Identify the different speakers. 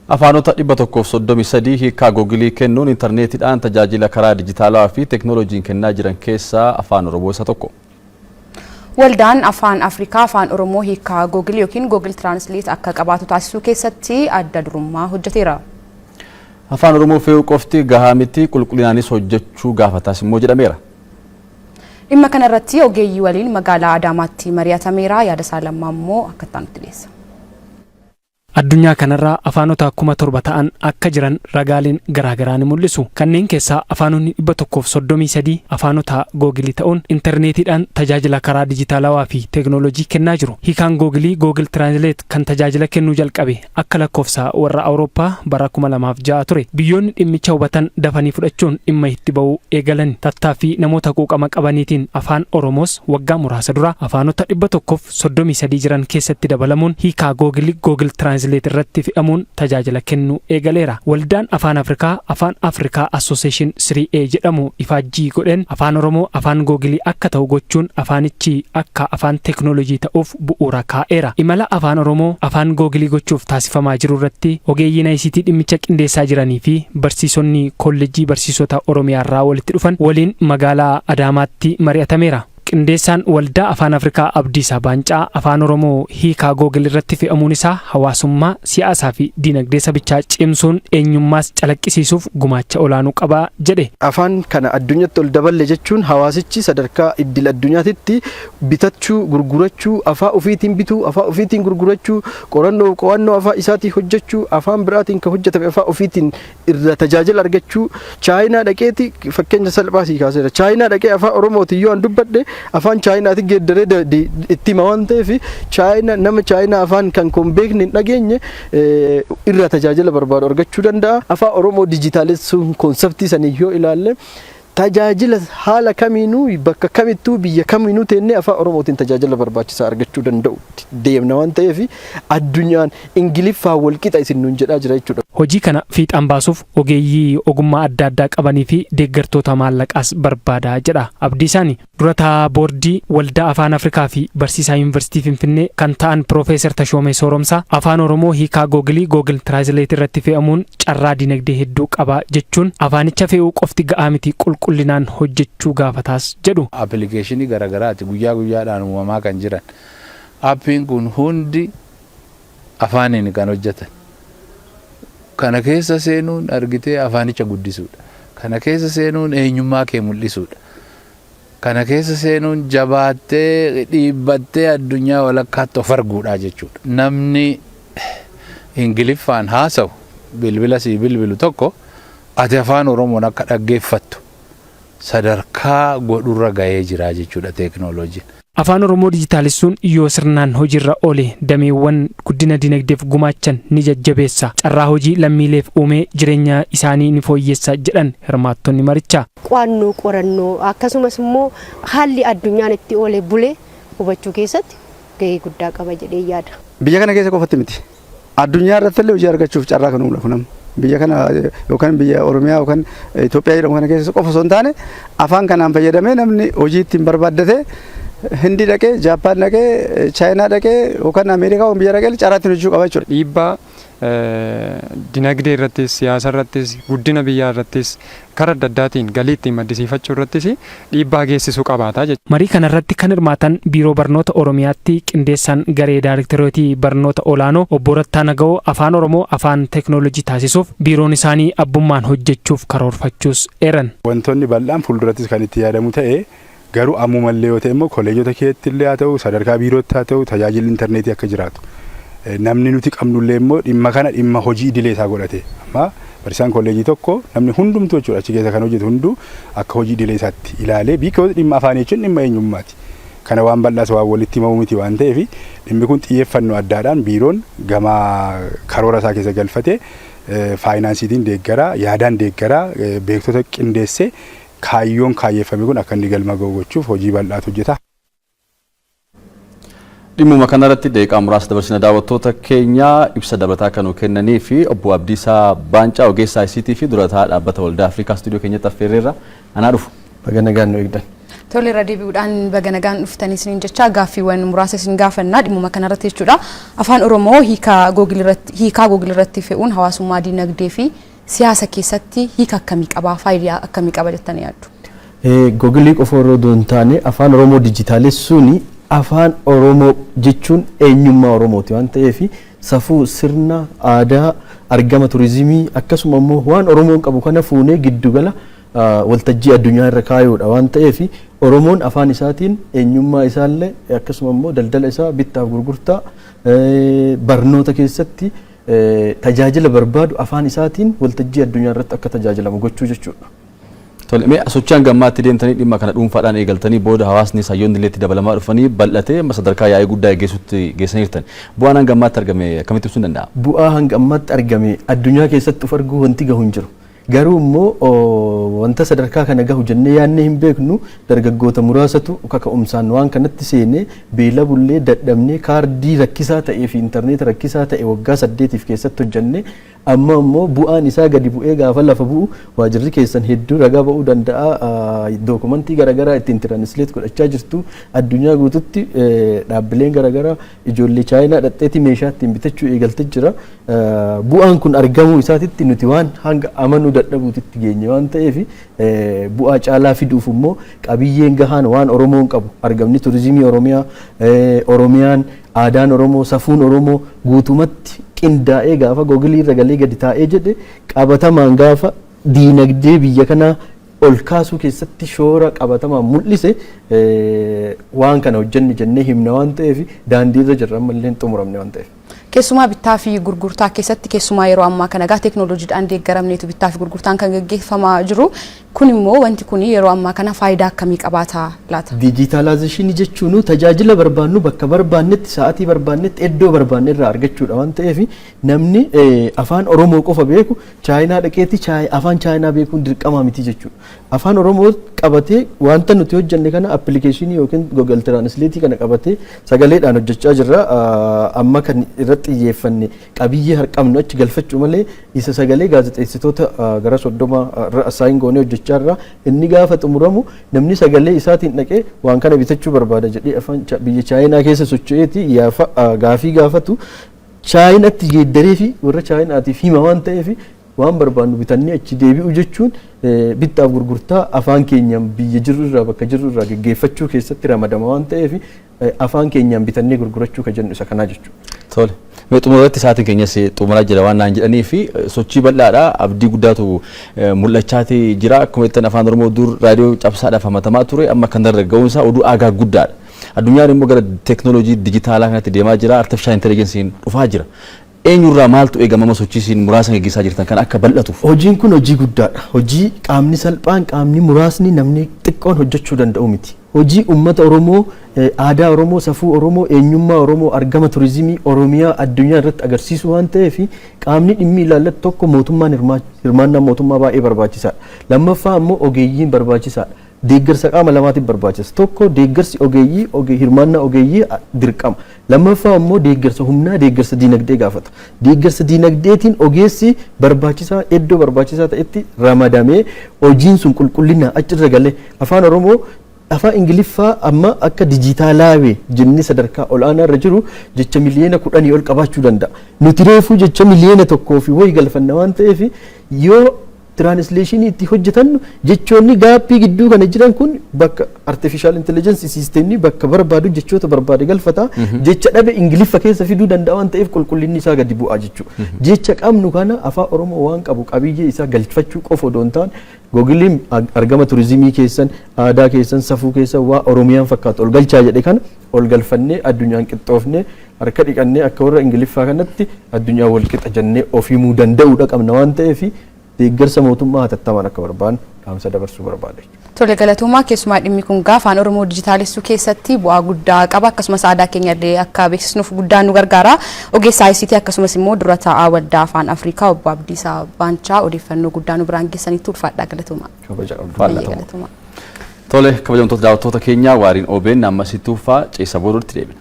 Speaker 1: Afaanota 133 hiikaa Googilii kennuun intarneetiidhaan tajaajila karaa dijitaalawaa fi teeknooloojiin kennaa jiran keessaa Afaan Oromoo isa tokko.
Speaker 2: Waldaan Afaan Afrikaa Afaan Oromoo hiikaa Googil yookiin Google Translate akka qabaatu taasisuu keessatti adda durummaa hojjeteera.
Speaker 1: Afaan Oromoo fe'uu qofti gahaa miti, qulqullinaanis hojjechuu gaafataas immoo jedhameera.
Speaker 2: Dhimma kanarratti ogeeyyii waliin magaalaa Adaamaatti mari'atameera. Yaada isaa lammaa immoo akka itti aanutti dhiyeessa.
Speaker 3: Addunyaa kanarraa afaanota 7,000 ta'an akka jiran ragaaleen garaagaraa ni mul'isu. Kanneen keessaa afaanonni 133 afaanota Googilii ta'uun intarneetiidhaan tajaajila karaa dijitaalawaa fi teeknooloojii kennaa jiru. Hiikaan Googilii, Google Translate, kan tajaajila kennuu jalqabe akka lakkoofsa warra Awurooppaa bara 2006 ture. Biyyoonni dhimmicha hubatan dafanii fudhachuun dhimma itti ba'uu eegalan. Tattaaffii namoota quuqama qabaniitiin Afaan Oromoos waggaa muraasa dura afaanota 133 jiran keessatti dabalamuun hiikaa Googilii, Google Translate, irratti fe'amuun tajaajila kennuu eegaleera. Waldaan Afaan Afrikaa, Afaan Afrikaa Association 3A jedhamu, ifaajjii godheen Afaan Oromoo afaan Googilii akka ta'u gochuun afaanichi akka afaan teeknooloojii ta'uuf bu'uura kaa'eera. Imala Afaan Oromoo afaan Googilii gochuuf taasifamaa jiru irratti ogeeyyiin ICT dhimmicha qindeessaa jiranii fi barsiisonni Kolleejjii Barsiisota Oromiyaarraa walitti dhufan waliin magaalaa Adaamaatti mari'atameera. Qindeessaan Waldaa Afaan Afrikaa Abdiisaa Baancaa, Afaan Oromoo hiikaa Googil irratti fe'amuun isaa hawaasummaa, siyaasaa fi diinagdee sabichaa cimsuun eenyummaas calaqqisiisuuf gumaacha olaanuu qaba jedhe.
Speaker 4: Afaan kana addunyatti ol daballe jechuun hawaasichi sadarkaa iddil addunyaatitti bitachuu, gurgurachuu, afaan ofiitiin bituu, afaan ofiitiin gurgurachuu, qorannoo qo'annoo afaan isaatiin hojjechuu, afaan biraatiin kan hojjetame afaan ofiitiin irra tajaajila argachuu. Chaayinaa dhaqeeti, fakkeenya salphaa sii kaaseera. Chaayinaa dhaqee Afaan Oromootiin yoo an dubbadhe, afaan Chaayinaatti geeddaree itti hima waan ta'eef, Chaayinaa, nama Chaayinaa afaan kan koon beekne hin dhageenye irraa tajaajila barbaadu argachuu danda'a. Afaan Oromoo dijitaalessuun concept sanii yoo ilaalle, tajaajila haala kamiinuu, bakka kamittuu, biyya kamiinuu teennee Afaan Oromootiin tajaajila barbaachisaa argachuu danda'u deemna waan ta'eef, addunyaan Ingiliffaan wal qixa isin nuun jedhaa jira jechuudha.
Speaker 3: Hojii kana fiixaan baasuuf ogeeyyii ogummaa adda addaa qabanii fi deeggartoota maallaqaas barbaada jedha Abdiisaan. Durataa boordii Waldaa Afaan Afrikaa fi barsiisaa Yuunivarsiitii Finfinnee kan ta'an Piroofeesar Tashoomee Sooromsaa, Afaan Oromoo hiikaa Googilii, Google Translate, irratti fe'amuun carraa dinagdee hedduu qaba jechuun, afaanicha fe'uu qofti ga'aa miti, qulqullinaan hojjechuu gaafataas jedhu.
Speaker 5: Appilikeeshinii garaagaraati guyyaa guyyaadhaan uumamaa kan jiran. Appiin kun hundi afaaniin kan hojjetan. Kana keessa seenuun argitee afaanicha guddisuudha. Kana keessa seenuun eenyummaa kee mul'isuudha. Kana keessa seenuun jabaattee dhiibbattee addunyaa walakkaatti of arguudha jechuudha. Namni Ingiliffaan haasawu bilbila sii bilbilu tokko ati Afaan Oromoon akka dhaggeeffattu sadarkaa godhurra gahee jira jechuudha teeknooloojiin.
Speaker 3: Afaan Oromoo dijitaalessuun yoo sirnaan hojiirra oole dameewwan guddina dinagdeef gumaachan ni jajjabeessa. Carraa hojii lammiileef uumee jireenya isaanii ni fooyyessa jedhan hirmaattonni marichaa.
Speaker 6: Qo'annoo, qorannoo, akkasumas immoo haalli addunyaan itti oole bule hubachuu keessatti gahee guddaa qaba jedhee yaada.
Speaker 7: Biyya kana keessa qofatti miti. Addunyaa irratti illee hojii argachuuf carraa kan uumudha kun. Biyya kana yookaan biyya Oromiyaa yookaan Itoophiyaa jedhamu kana keessa qofa osoo hin taane, afaan kanaan fayyadamee namni hojii ittiin barbaaddatee Hindii dhaqee, Jaappaan dhaqee, Chaayinaa dhaqee yookaan Ameerikaa biyya dhaqee carraa ittiin hojjechuu qaba jechuudha.
Speaker 8: Dhiibbaa dinagdee irrattis, siyaasa irrattis, guddina biyyaa irrattis, karaa adda addaatiin galii ittiin maddisiifachuu irrattis dhiibbaa geessisuu qabaata jechuudha.
Speaker 3: Marii kanarratti kan hirmaatan Biiroo Barnoota Oromiyaatti qindeessaan garee Daarektareetii Barnoota Olaanoo Obbo Rattaa Naga'oo, Afaan Oromoo afaan teeknooloojii taasisuuf biiroon isaanii abbummaan hojjechuuf karoorfachuus eeran.
Speaker 9: Wantoonni bal'aan fuuldurattis kan itti yaadamu ta'e, garuu ammumallee yoo ta'e immoo kolleejota keetti illee haa ta'u, sadarkaa biirootti haa ta'u, tajaajilli intarneetii akka jiraatu, namni nuti qabnullee immoo dhimma kana dhimma hojii idilee isaa godhate, amma barsiisaan kolleejii tokko, namni hundumtuu jechuudha, achi keessa kan hojjetu hunduu akka hojii idilee isaatti ilaalee, because dhimma afaanii jechuun dhimma eenyummaati. Kana waan bal'aas waan walitti himamuu miti waan ta'eef, dhimmi kun xiyyeeffannoo addaadhaan biiroon gama karoora isaa keessa galfatee, faayinaansiitiin deeggaraa, yaadaan deeggaraa, beektota qindeessee kaayyoon kaayyeeffame kun akka inni galma ga'u gochuuf hojii bal'aatu hojjeta.
Speaker 1: Dhimmuma kanarratti daqiiqaa muraasa dabarsina. Daawwattoota keenya, ibsa dabalataa kan nuu kennanii fi obbo Abdiisaa Baancaa, ogeessa ICT fi durataa dhaabbata Waldaa Afrikaa, istuudiyoo keenyatti affeerreerra. Anaa dhufu.
Speaker 4: Baga nagaan nu eegdan.
Speaker 2: Tole, irra deebi'uudhaan baga nagaan dhuftanii isiniin jecha, gaaffiiwwan muraasa isin gaafannaa dhimmuma kanarratti jechuudha. Afaan Oromoo hiika Google irratti, hiikaa Google irratti fe'uun hawaasummaa, dinagdee fi siyaasa keessatti hiika akkamii qaba, faayidaa akkamii qaba jettanii yaaddu?
Speaker 4: Googilii qofa osoo hin taane, Afaan Oromoo dijitaalessuun, Afaan Oromoo jechuun eenyummaa Oromooti waan ta'eef, safuu, sirna, aadaa, argama turizimii, akkasuma immoo waan Oromoon qabu kana fuunee giddugala waltajjii addunyaa irra kaayuudha waan ta'eef, Oromoon afaan isaatiin eenyummaa isaallee, akkasuma immoo daldala isaa, bittaaf gurgurtaa, barnoota keessatti tajaajila barbaadu afaan isaatiin waltajjii addunyaa irratti akka tajaajilamu gochuu jechuudha.
Speaker 1: Tole, mee sochii hanga ammaatti deemtanii, dhimma kana dhuunfaadhaan eegaltanii, booda hawaasni hayyoonni illee itti dabalamaa dhufanii bal'atee amma sadarkaa yaa'ii guddaa geessutti geessaniirtan. Bu'aan hanga ammaatti argame akkamitti ibsuun danda'ama?
Speaker 4: Bu'aa hanga ammaatti argame, addunyaa keessatti of arguu wanti gahu hin jiru. Garuu immoo wanta sadarkaa kana gahu jennee yaadnee hin beeknu. Dargaggoota muraasatu kaka'umsaan waan kanatti seenee, beela bullee, dadhabnee, kaardii rakkisaa ta'ee fi intarneeta rakkisaa ta'e waggaa 8f keessatti hojjennee, amma immoo bu'aan isaa gadi bu'ee gaafa lafa bu'u, waajirri keessan hedduu ragaa ba'uu danda'a. Dookumentii garaagaraa ittiin translate godhachaa jirtu. Addunyaa guututti dhaabbileen garaagaraa, ijoollee Chaayinaa dhadheetii meeshaa ittiin bitachuu eegaltee jira. Bu'aan kun argamuu isaatitti nuti waan hanga amanuu dadhabuutitti geenye waan ta'eef, bu'aa caalaa fiduuf immoo qabiyyeen gahaan waan Oromoon qabu, argamni turizimii Oromiyaa, Oromiyaan, aadaan Oromoo, safuun Oromoo guutumatti qindaa'ee gaafa Googilii irra galee gadi taa'ee jedhe, qabatamaan gaafa diinagdee biyya kanaa ol kaasuu keessatti shoora qabatamaan mul'ise, waan kana hojjenne jennee himna waan ta'eef, daandii irra jirra, ammallee hin xumuramne waan ta'eef.
Speaker 2: Keessumaa bittaa fi gurgurtaa keessatti, keessumaa yeroo ammaa kana egaa teeknooloojiidhaan deeggaramneetu bittaa fi gurgurtaan kan gaggeeffamaa jiru. Kun immoo wanti kun yeroo ammaa kana faayidaa akkamii qabaata laata?
Speaker 4: Diijitaalaayzeeshinii jechuun tajaajila barbaannu bakka barbaannetti, sa'aatii barbaannetti, iddoo barbaanne irraa argachuudha waan ta'eef, namni Afaan Oromoo qofa beeku Chaayinaa dhaqeetti afaan Chaayinaa beekuun dirqamaa miti jechuudha. Afaan Oromoo qabatee, wanta nuti hojjenne kana, appilikeeshinii yookiin Google Translate kana qabatee sagaleedhaan hojjechaa jirra. Amma kan irratti xiyyeeffanne qabiyyee harqabnu achi galfachuu malee, isa sagalee gaazexeessitoota gara 30 irra assign goonee hojjechaa jirra. Inni gaafa xumuramu, namni sagalee isaatiin dhaqee waan kana bitachuu barbaada jedhee afaan biyya Chaayinaa keessa socho'eeti gaafii gaafatu, Chaayinaatti geeddaree fi warra Chaayinaatiif hima waan ta'eef, waan barbaannu bitannee achi deebi'u jechuun bittaaf gurgurtaa afaan keenyaan biyya jirru irraa, bakka jirru irraa geggeeffachuu keessatti ramadama waan ta'eef, afaan keenyaan bitannee gurgurachuu kan jennu isa kanaa jechuudha.
Speaker 1: Tole. Mee xumurratti, sa'aatiin keenyas xumuraa jira waan naan jedhanii fi, sochii bal'aadha, abdii guddaatu mul'achaati jira. Akkuma jettan, Afaan Oromoo dur raadiyoo cabsaadhaaf hamatamaa ture, amma kan darra ga'uunsaa oduu aagaa guddaadha. Addunyaan immoo gara teeknooloojii dijitaalaa kanatti deemaa jira. Artificial intelligence'n dhufaa jira. Eenyurraa maaltu eegama sochii isin muraasa gaggeessaa jirtan kan akka bal'atuuf?
Speaker 4: Hojiin kun hojii guddaadha. Hojii qaamni salphaan, qaamni muraasni, namni xiqqoon hojjechuu danda'u miti. Hojii uummata Oromoo, aadaa Oromoo, safuu Oromoo, eenyummaa Oromoo, argama turizimii Oromiyaa addunyaa irratti agarsiisu waan ta'eef, qaamni dhimmi ilaallatu tokko mootummaan, hirmaannaa mootummaa baay'ee barbaachisaadha. Lammaffaa immoo ogeeyyiin barbaachisaadha. Deeggarsa qaama lamaatiif barbaachisa. Tokko, deeggarsi ogeeyyii, hirmaannaa ogeeyyii dirqama. Lammaffaa immoo deeggarsa humnaa, deeggarsa diinagdee gaafata. Deeggarsa diinagdeetiin ogeessi barbaachisaa iddoo barbaachisaa ta'etti ramadamee, hojiin sun qulqullina achirra galee, Afaan Oromoo, Afaan Ingiliffaa amma akka dijitaalaawe jennee sadarkaa olaanaa irra jiru jecha miliyoona 10 ol qabaachuu danda'a. Nuti reefuu jecha miliyoona 1 fi wayi galfanna waan ta'eef, yoo translationii itti hojjetannu jechoonni gapii gidduu kana jiran kun bakka artificial intelligence systemni bakka barbaadu jechoota barbaade galfata, jecha dhabe Ingiliffa keessa fiduu danda'a waan ta'eef, qulqullinni isaa gadi bu'aa jechuudha. Jecha qabnu kana, Afaan Oromoo waan qabu qabiyyee isaa galfachuu qofa odoo hin taane, Googiliin argama turizimii keessan, aadaa keessan, safuu keessan, waa Oromiyaan fakkaatu ol galchaa jedhe kana ol galfannee, addunyaan qixxoofnee, harka dhiqannee, akka warra Ingiliffaa kanatti addunyaa wal qixa jennee of himuu danda'uudha qabna waan ta'eef, deeggarsa mootummaa hatattamaan akka barbaannu dhaamsa dabarsuu barbaada.
Speaker 2: Tole, galatoomaa. Keessumaa dhimmi kun gaafa Afaan Oromoo dijitaalessuu keessatti bu'aa guddaa qaba, akkasumas aadaa keenya illee akka beeksisnuuf guddaa nu gargaara. Ogeessa ICT akkasumas immoo dura taa'aa Waldaa Afaan Afrikaa Obbo Abdiisaa Baanchaa, odeeffannoo guddaa nu biraan geessanitti ulfaadhaa, galatoomaa.
Speaker 4: Kabaja qabdu.
Speaker 2: Galatoomaa.
Speaker 1: Tole, kabajamtoota daawwattoota keenyaa, waariin OBN ammas itti fufaa, ceesa booduutti deebina.